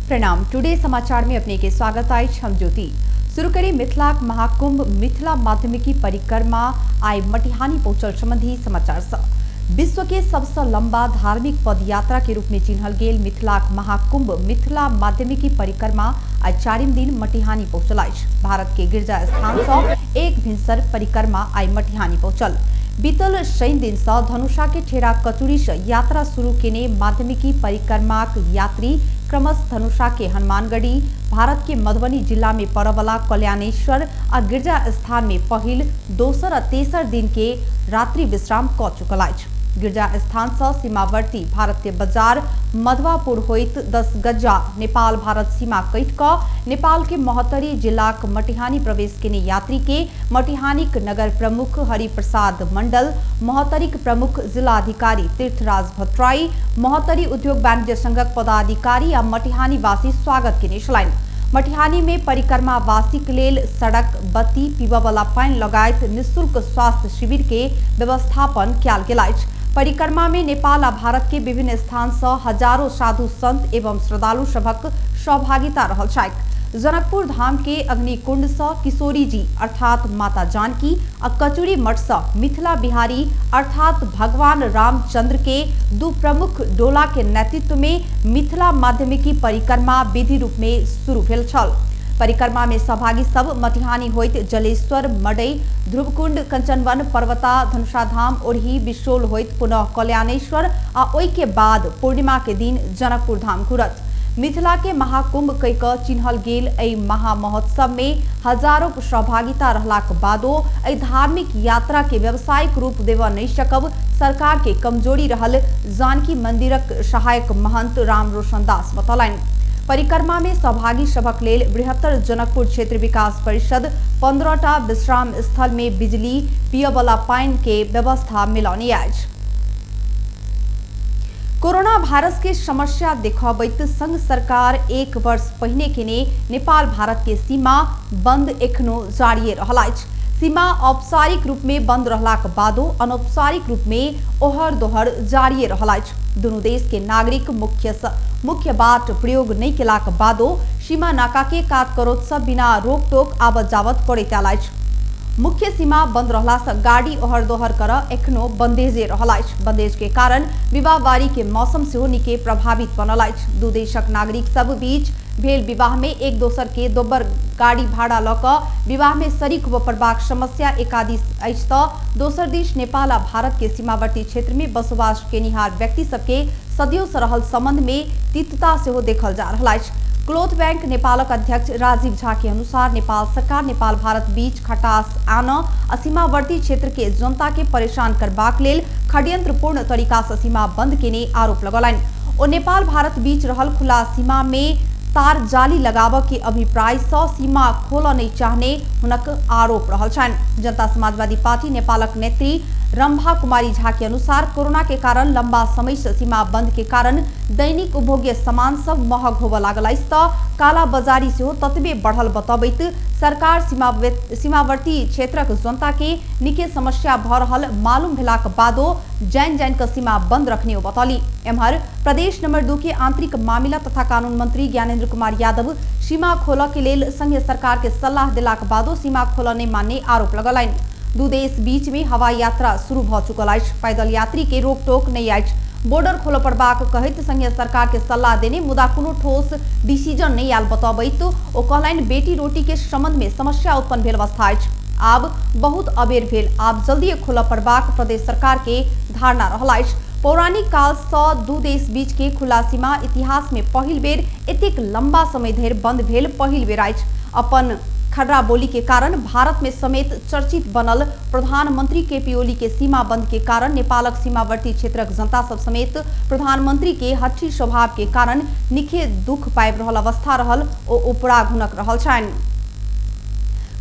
प्रणाम। टुडे समाचार में अपने के स्वागत अछि। हम ज्योति। शुरू करी मिथिलाक महाकुंभ मिथिला माध्यमिकी परिक्रमा आइ मटिहानी पहुंचल संबंधी समाचार से। विश्व के सबसे लंबा धार्मिक पदयात्रा के रूप में चिन्हल गेल मिथिलाक महाकुंभ मिथिला माध्यमिकी परिक्रमा आइ चारिम दिन मटिहानी पहुंचल अछि। भारत के गिरजा स्थान से एक भिनसर परिक्रमा आइ मटिहानी पहुंचल। बीतल शनि दिन से धनुषा के ठेरा कचुरी से यात्रा शुरू केने माध्यमिकी परिक्रमाक यात्री क्रमश धनुषा के हनुमानगढ़ी, भारत के मधुबनी जिला में पड़वला कल्याणेश्वर आ गिरजा स्थान में पहिल, दोसर आ तेसर दिन के रात्रि विश्राम क चुकल अछि। गिरजा स्थान से सीमावर्ती भारत के बाजार मधवापुर होइत 10 गज्जा नेपाल भारत सीमा कटि क नेपाल के महोत्तरी जिलाक मटिहानी प्रवेश केने यात्री के मटिहानीक नगर प्रमुख हरिप्रसाद मंडल, महोत्तरीक प्रमुख जिलाधिकारी तीर्थराज भट्टराई, महोत्तरी उद्योग वाणिज्य संघक पदाधिकारी आ मटिहानी वासी स्वागत केने छलनि। मटिहानी में परिक्रमावासी के लेल सड़क, बत्ती, पीबयवला पानि लगायत निःशुल्क स्वास्थ्य शिविर के व्यवस्थापन कयल गेल अछि। परिक्रमा में नेपाल आ भारत के विभिन्न स्थान से हजारों साधु संत एवं श्रद्धालु सभक सहभागिता रहल छैक। जनकपुर धाम के अग्निकुंड से किशोरी जी अर्थात माता जानकी आ कचुरी मठ से मिथिला बिहारी अर्थात भगवान रामचंद्र के दू प्रमुख डोला के नेतृत्व में मिथिला माध्यमिकी परिक्रमा विधि रूप में शुरू भेल छल। परिक्रमा में सहभागी सब मटिहानी होइत जलेश्वर, मडई, ध्रुवकुंड, कंचनवन, पर्वता, धनुषाधाम, ओढ़ी, बिशोल होइत पुनः कल्याणेश्वर आ ओहि के बाद पूर्णिमा के दिन जनकपुर धाम घुरत। मिथिला के महाकुंभ कहि क चिन्हल गेल एहि महामहोत्सव में हजारों सहभागिता रहलाक बादो एहि धार्मिक यात्रा के व्यावसायिक रूप देबऽ नहीं सकब सरकार के कमजोरी रहल जानकी मंदिरक सहायक महंत राम रोशन दास बतौलनि। परिक्रमा में सहभागी सभक लेल बृहत्तर जनकपुर क्षेत्र विकास परिषद 15टा विश्राम स्थल में बिजली, पियवला पानि के व्यवस्था मिलौने अछि। कोरोना वायरस के समस्या देखबैत संघ सरकार एक वर्ष पहिने केने नेपाल भारत के सीमा बंद एखनो जारिए रहल अछि। सीमा औपचारिक रूप में बंद रहलाक बादो अनौपचारिक रूप में ओहर दोहर जारिए रहल अछि। दुनू देश के नागरिक मुख्य बाट प्रयोग नहीं केलाक बादो सीमा नाका के कात करोत से बिना रोक टोक आवत जावत करैत आयल अछि। मुख्य सीमा बंद रहला से गाड़ी ओहर दोहर कर एखनो बंदेजे रहल अछि। बंदेज के कारण विवाह बारी के मौसम सेहो निके प्रभावित बनल अछि। दू देशक नागरिक सब बीच भेल विवाह में एक दोसर के दोबर गाड़ी भाड़ा लऽ कऽ विवाह में शरीक होबय पड़बाक समस्या एकादिश अछि तऽ दोसर दिश नेपाल आ भारत के सीमावर्ती क्षेत्र में बसोबास केनिहार व्यक्ति सबके सदियों से रहल संबंध में तिक्तता सेहो देखल जा रहल अछि। क्लोथ बैंक नेपालक अध्यक्ष राजीव झा के अनुसार नेपाल सरकार नेपाल भारत बीच खटास आन आ सीमावर्ती क्षेत्र के जनता के परेशान करबाक लेल षड्यंत्रपूर्ण तरीका से सीमा बंद केने आरोप लगौलनि। ओ नेपाल भारत बीच रहल खुला सीमा में तार जाली लगाबऽ के अभिप्राय से सीमा खोलऽ नहीं चाहने हुनक आरोप रहल छनि। जनता समाजवादी पार्टी नेपालक नेत्री रंभा कुमारी झा के अनुसार कोरोना के कारण लंबा समय से सीमा बंद के कारण दैनिक उपभोग्य सामान सब महग होबय लागल अछि तऽ काला बाजारी सेहो ततबे बढ़ल बतबैत सरकार सीमावर्ती क्षेत्रक जनता के निके समस्या भऽ रहल मालूम भेलाक बादो जानि जानि कऽ सीमा बंद रखने ओ बतौली। एम्हर प्रदेश नंबर 2 के आंतरिक मामिला तथा कानून मंत्री ज्ञानेन्द्र कुमार यादव सीमा खोलऽ के लेल संघीय सरकार के सलाह देलाक बादो सीमा खोलऽ नहीं मानने आरोप लगौलनि। दू देश बीच में हवाई यात्रा शुरू भऽ चुकल अछि। पैदल यात्री के रोक टोक नहीं अछि। बॉर्डर खोलऽ पड़बाक कहैत संघीय सरकार के सलाह देने मुदा कोनो ठोस डिसीजन नहीं आयल बतबैत ओ कहलनि बेटी रोटी के संबंध में समस्या उत्पन्न भेल अवस्था अछि। आब बहुत अबेर भेल, आब जल्दी खोलऽ पड़बाक प्रदेश सरकार के धारणा रहल अछि। पौराणिक काल से दू देश बीच के खुला सीमा इतिहास में पहिल बेर एतेक लंबा समय धरि बंद भेल पहिल बेर अछि। अपन खर्रा बोली के कारण भारत में समेत चर्चित बनल प्रधानमंत्री केपी ओली के सीमा बंद के कारण नेपालक सीमावर्ती क्षेत्रक जनता सब समेत प्रधानमंत्री के हठी स्वभाव के कारण निखे दुख पाबि रहल अवस्था रहल ओ उपराग हुनक रहल छनि।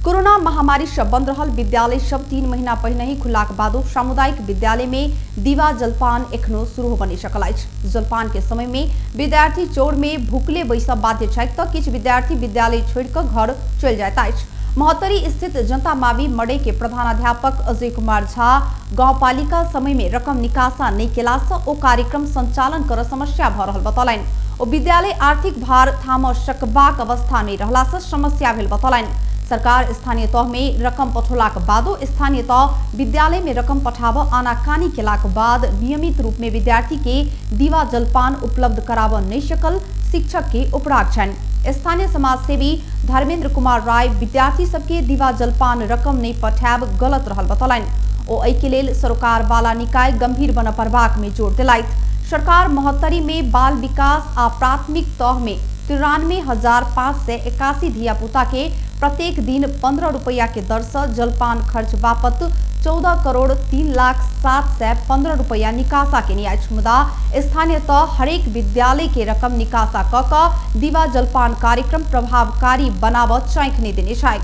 कोरोना महामारी से बंद रहल विद्यालय सब 3 महीना पहिने ही खुलाक बादो सामुदायिक विद्यालय में दीवा जलपान एखनो शुरू होबय नहीं सकल अछि। जलपान के समय में विद्यार्थी चौर में भूखले बैसब बाध्य छथि तऽ किछु विद्यार्थी विद्यालय छोड़ि कऽ घर चलि जाइत अछि। महोत्तरी स्थित जनता मावी मडै के प्रधानाध्यापक अजय कुमार झा गाउँपालिका समय में रकम निकासा नहि केला सँ ओ कार्यक्रम संचालन कर समस्या भ रहल बतौलनि। ओ विद्यालय आर्थिक भार थाम सकबाक अवस्था नहि रहला सँ समस्या भेल बतौलनि। सरकार स्थानीय तह में रकम पठौलाक बादो स्थानीय तह विद्यालय में रकम पठाब आनाकानी केलाक बाद नियमित रूप में विद्यार्थी के दीवा जलपान उपलब्ध कराब नहि सकल शिक्षक के उपराग छनि। स्थानीय समाजसेवी धर्मेंद्र कुमार राय विद्यार्थी सबके दीवा जलपान रकम नहि पठायब गलत रहल बतौलनि। ओ एहि के लेल सरोकार वाला निकाय गंभीर बन पड़बाक में जोर दिलथि। सरकार महोत्तरी में बाल विकास आ प्राथमिक तह में 93,581 धियापुता के प्रत्येक दिन 15 रुपया के दर से जलपान खर्च बापत 14 करोड़ 3,00,715 रुपया निकासा केने अछि। मुदा स्थानीय तह हरेक विद्यालय के रकम निकासा क क दीवा जलपान कार्यक्रम प्रभावकारी बनाब चाँखि नहि देने छैक।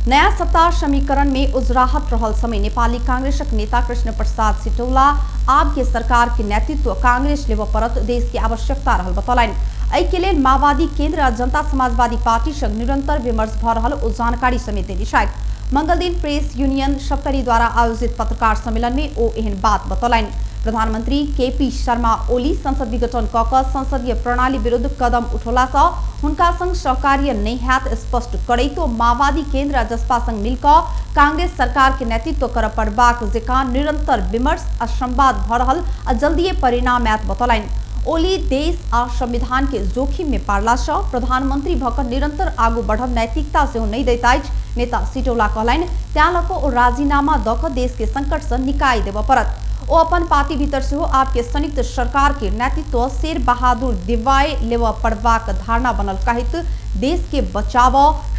नया सत्ता समीकरण में उजराहट रहल समय नेपाली कांग्रेसक नेता कृष्ण प्रसाद सिटौला आब के सरकार के नेतृत्व कांग्रेस लेबऽ पड़त देश के आवश्यकता रहल बतौलनि। एहि के लेल माओवादी केंद्र आ जनता समाजवादी पार्टी संग निरंतर विमर्श भ रहल ओ जानकारी समेत देने छथि। मंगलदिन प्रेस यूनियन सप्तरी द्वारा आयोजित पत्रकार सम्मेलन में ओ एहन बात बतौलनि। प्रधानमंत्री केपी शर्मा ओली संसद विघटन क क संसदीय प्रणाली विरुद्ध कदम उठौला सँ हुनका संग सहकार्य नहि हैत स्पष्ट करैत माओवादी केंद्र आ जसपा संग मिलकऽ कांग्रेस सरकार के नेतृत्व करऽ पड़बाक जेकां निरंतर विमर्श आ संवाद भ रहल आ जल्दिए परिणाम आयत बतौलनि। ओली देश आ संविधान के जोखिम में पारला सँ प्रधानमंत्री भ क निरंतर आगू बढ़ब नैतिकता सेहो नहि दैत अछि नेता सिटौला कहलनि। त्यां ल क ओ राजीनामा द क देश के संकट सँ निकालि देबऽ पड़त। ओ अपन पार्टी भीतर सेहो आपके संयुक्त सरकार के नेतृत्व शेर बहादुर देवाय लेबऽ पड़बाक धारणा बनल कहैत देश के बचाव,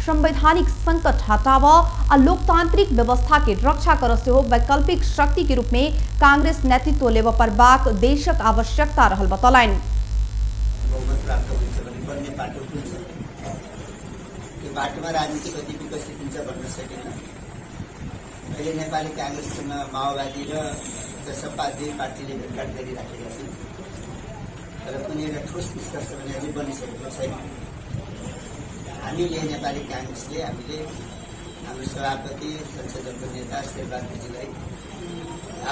संवैधानिक संकट हटाव आ लोकतांत्रिक व्यवस्था के रक्षा कर सेहो वैकल्पिक शक्ति के रूप में कांग्रेस नेतृत्व लेबऽ पड़बाक देशक आवश्यकता रहल बतौलनि। बहुमत प्राप्त हुन्छ भने बन्ने बाटो खुल्छ। त्यो बाटोमा राजनीति कति विकसित हुन्छ भन्न सकिन्न। अहिले नेपाली कांग्रेससँग माओवादी र जसपा दुई पार्टीले भेटघाट गरिराखेका छन्, तर कुनै एउटा ठोस निष्कर्ष भने अझै बनिसकेको छैन। हामीले नेपाली कांग्रेसले हामीले हाम्रो सभापति संसदको नेता शेरबहादुरजीलाई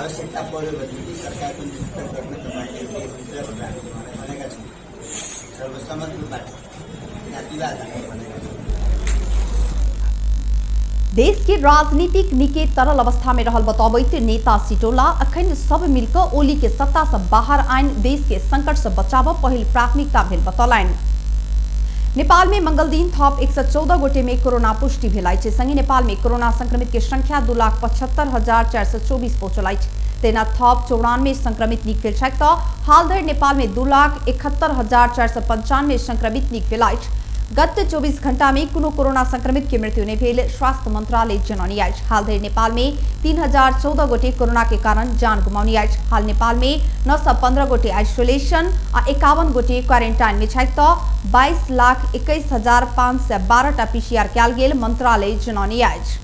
आवश्यकता पर्यो भनेदेखि सरकारको नेतृत्व गर्न तपाईँले योग्य हुन्छ भनेर हामीले उहाँलाई भनेका छौँ। सर्वसम्मत रूपबाट यहाँ विवाद हामीले भनेका छौँ। देश के राजनीतिक निके तरल अवस्था में रहल बतौबैत नेता सिटौला अखन सब मिलकर ओली के सत्ता से बाहर आनि देश के संकट से बचाव पहिल प्राथमिकता भेल बतौलनि। नेपाल में मंगलदिन थप 114 गोटे में कोरोना पुष्टि भेल अछि। संगे नेपाल में कोरोना संक्रमित के संख्या 2,75,424 पहुंचल अछि। तेना थप 94 संक्रमित निक भेल छथि त हाल धरि नेपाल में 2,71,495 संक्रमित निक भेल अछि। गत 24 घंटा में कोनो कोरोना संक्रमित के मृत्यु नहीं भेल स्वास्थ्य मंत्रालय जनौने अछि। हाल धरि नेपाल में 3,014 गोटे कोरोना के कारण जान गुमाउने अछि। हाल नेपाल में 915 गोटे आइसोलेशन आ 51 गोटे क्वारेंटाइन में छथि त 22,21,512 टा पीसीआर कयल गेल मंत्रालय जनौने अछि।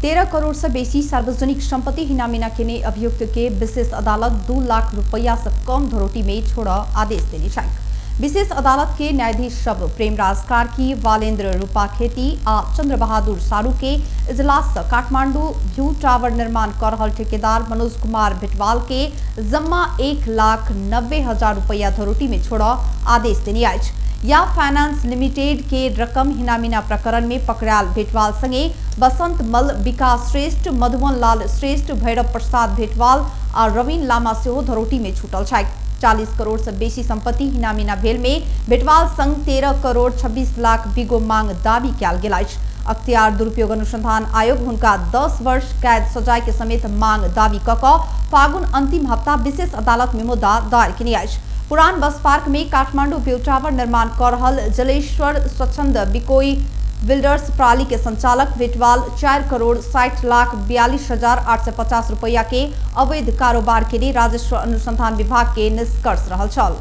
13 करोड़ से बेसी सार्वजनिक संपत्ति हिनामिना केने अभियुक्त के विशेष अदालत 2 लाख रुपया से कम धरोटी में छोड़ आदेश देने छथि। विशेष अदालत के न्यायाधीश सब प्रेमराज कार्की, वालेन्द्र रूपाखेती आ चंद्र बहादुर सारू के इजलास से काठमांडू व्यू टावर निर्माण कर रहल ठेकेदार मनोज कुमार भेटवाल के जम्मा 1,90,000 रुपया धरोटी में छोड़ आदेश देने अछि। या फाइनेंस लिमिटेड के रकम हिनामिना प्रकरण में पकड़ायल भेटवाल संगे बसंत मल, विकास श्रेष्ठ, मधुबन लाल श्रेष्ठ, भैरव प्रसाद भेटवाल आ रवीन लामा सेहो धरोटी में छूटल छथि। 40 करोड़ से बेसी संपत्ति हिनामिना भेल में भेटवाल संग 13 करोड़ 26 लाख बिगो मांग दावी कयल गेल अछि। अख्तियार दुरुपयोग अनुसंधान आयोग हुनका 10 वर्ष कैद सजाय के समेत मांग दावी क क फागुन अंतिम हफ्ता विशेष अदालत में मुद्दा दायर केने अछि। पुरान बस पार्क में काठमांडू व्यू टावर निर्माण कर रहल जलेश्वर स्वच्छंद बिकोई बिल्डर्स प्रणाली के संचालक भेटवाल 4 करोड़ 60 लाख 42,850 रुपया के अवैध कारोबार के लिए राजस्व अनुसंधान विभाग के निष्कर्ष रहल छल।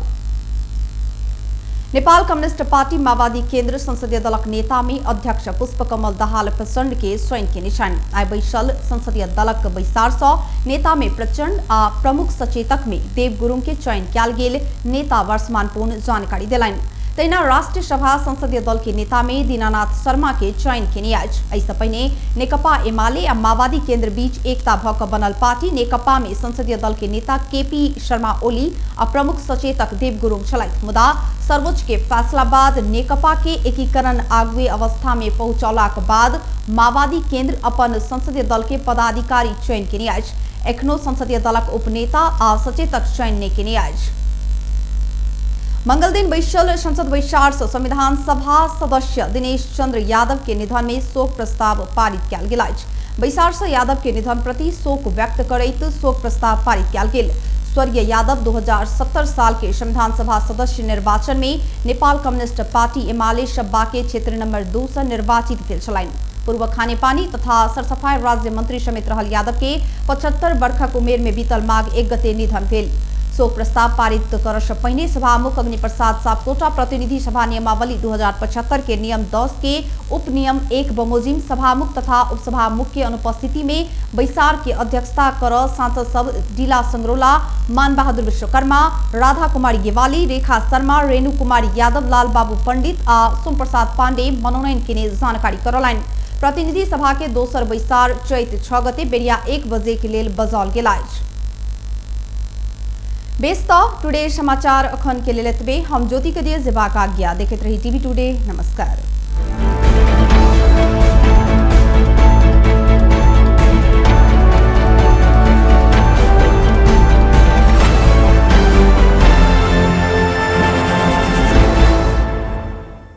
नेपाल कम्युनिस्ट पार्टी माओवादी केन्द्र संसदीय दलक नेता में अध्यक्ष पुष्पकमल दाहाल प्रचण्ड के स्वयं केने छनि। आइ बैसल संसदीय दलक बैसार सँ नेता में प्रचण्ड आ प्रमुख सचेतक में देव गुरुङ के चयन कयल गेल नेता वर्षमान पुन जानकारी देलनि। तहिना राष्ट्रिय सभा संसदीय दल के नेता में दीनानाथ शर्मा के चयन केने अछि। एहिसँ पहिने नेकपा एमाले आ माओवादी केंद्र बीच एकता भऽ कऽ बनल पार्टी नेकपा में संसदीय दल के नेता केपी शर्मा ओली आ प्रमुख सचेतक देव गुरुङ छलथि। मुदा सर्वोच्च के फैसला बाद नेकपा के एकीकरण आगुए अवस्था में पहुंचौलाक बाद माओवादी केंद्र अपन संसदीय दल के पदाधिकारी चयन केने अछि। एखनो संसदीय दलक उपनेता आ सचेतक चयन नहि केने अछि। मंगल दिन बैसल संसद बैसार से संविधान सभा सदस्य दिनेश चंद्र यादव के निधन में शोक प्रस्ताव पारित कयल गेल अछि। बैसार से यादव के निधन प्रति शोक व्यक्त करैत शोक प्रस्ताव पारित कयल गेल। स्वर्गीय यादव 2070 साल के संविधान सभा सदस्य निर्वाचन में नेपाल कम्युनिस्ट पार्टी एमाले बाँके क्षेत्र नंबर 2 से निर्वाचित भेल छलनि। पूर्व खानेपानी तथा सरसफाई राज्य मंत्री समेत रहल यादव के 75 वर्षक उमेर में बीतल माघ 1 गते निधन भेल। शोक प्रस्ताव पारित करसँ पहिने सभामुख अग्निप्रसाद सापकोटा प्रतिनिधि सभा नियमावली 2075 के नियम 10 के उपनियम 1 बमोजिम सभामुख तथा उपसभामुख के अनुपस्थिति में बैसार के अध्यक्षता कर सांसद सब डीला संगरोला, मानबहादुर विश्वकर्मा, राधा कुमारी गेवाली, रेखा शर्मा, रेणु कुमारी यादव, लाल बाबू पंडित आ सोमप्रसाद पांडे मनोनयन के जानकारी करौलनि। प्रतिनिधि सभा के दोसर बैसार चैत 6 गते बेरिया 1 बजे के लेल बजाओल गेल अछि। बेस त टुडे समाचार अखन के लेल एतबे। हम ज्योति के दिए जेबाक आज्ञा। देखैत रही टीवी टुडे। नमस्कार।